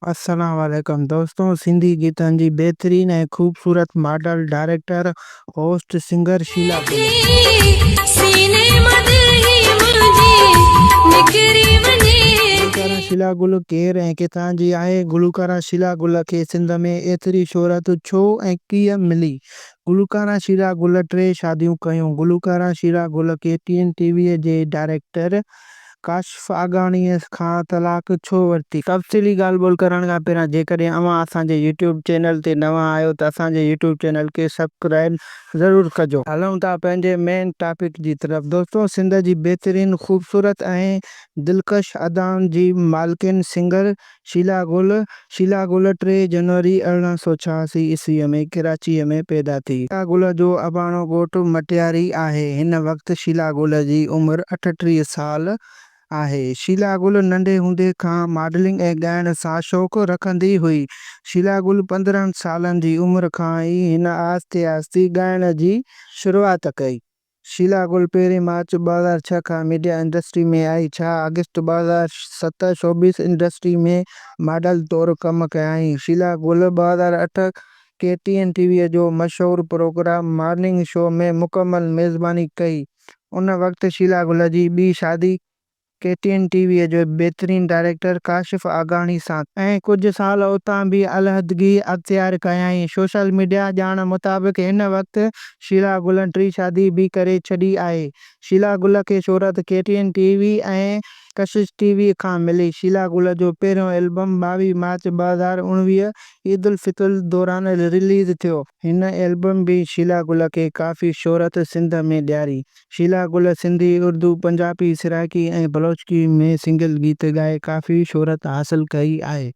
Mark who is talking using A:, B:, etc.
A: السلام عليڪم دوستو سنڌي گيتن جي بهترين ۽ خوبصورت model director host singer Sheela Gul. گلوڪارا Sheela گل ڪير ۽ ڪٿان جي آهي؟ گلوڪارا شيلا گل کي سنڌ ۾ ايتري شهرت ڇو ۽ ڪيئن ملي؟ گلوڪارا شيلا گل ٽي شاديون ڪيون. گلوڪارا شيلا گل ڪي ٽي اين ٽي وي جي ڊائريڪٽر ڪاشف آگاڻيء کان طلاق ڇو ورتي؟ تفصيلي ڳالهه ٻولهه ڪرڻ کان پهريان جيڪڏهن اوهان اسان جي يوٽيوب چينل تي نوان آهيو ته اسان جي يوٽيوب چينل کي سبسڪرائيب ضرور ڪجو. هلون ٿا پنهنجي مين ٽاپڪ جي طرف دوستو سنڌ جي بهترين خوبصورت ۽ دلڪش ادائن جي مالڪن سنگر شيلا گل، شيلا گل ٽي جنوري 1886 عيسويء ۾ ڪراچيء ۾ پيدا ٿي. شيلا گل جو اباڻو ڳوٺ مٽياري آهي. هن وقت شيلا گل جي عمر 38 سال آهي. شيلا گل ننڍي هوندي کان ماڊلنگ ۽ ڳائڻ سان شوق رکندي هئي. شيلا گل 15 سالن جي عمر کان ئي هن آهستي آهستي ڳائڻ جي شروعات ڪئي. شيلا گل پهرين مارچ 2006 کان ميڊيا انڊسٽري ۾ آئي. ڇهه آگسٽ 2007 شوبز انڊسٽري ۾ ماڊل طور ڪم ڪيائين. شيلا گل 2008 ڪي ٽي اين ٽي وي جو مشهور پروگرام مارننگ شو ۾ مڪمل ميزباني ڪئي. ان وقت شيلا گل جي ٻي شادي ڪي ٽي اين ٽي وي جو بهترين ڊائريڪٽر ڪاشف آگاڻي سان ٿي. ۽ ڪجهه سال اتان به علحدگي اختيار ڪيائين. سوشل ميڊيا ڄاڻ مطابق هن وقت شيلا گل ٽي شادي به ڪري ڇڏي آهي. شيلا گل کي شهرت K T N T V ۽ Kashish T V کان ملي. شيلا گل جو پهريون البم 22 مارچ 2019 عيدالفطر دوران رليز ٿيو. هن البم به شيلا گل کي ڪافي شهرت سنڌ ۾ ڏياري. شيلا گل سنڌي، اردو، پنجابي، سرائيڪي ۽ بلوچڪي ۾ سنگل گيت ڳائي ڪافي شهرت حاصل ڪئي آهي.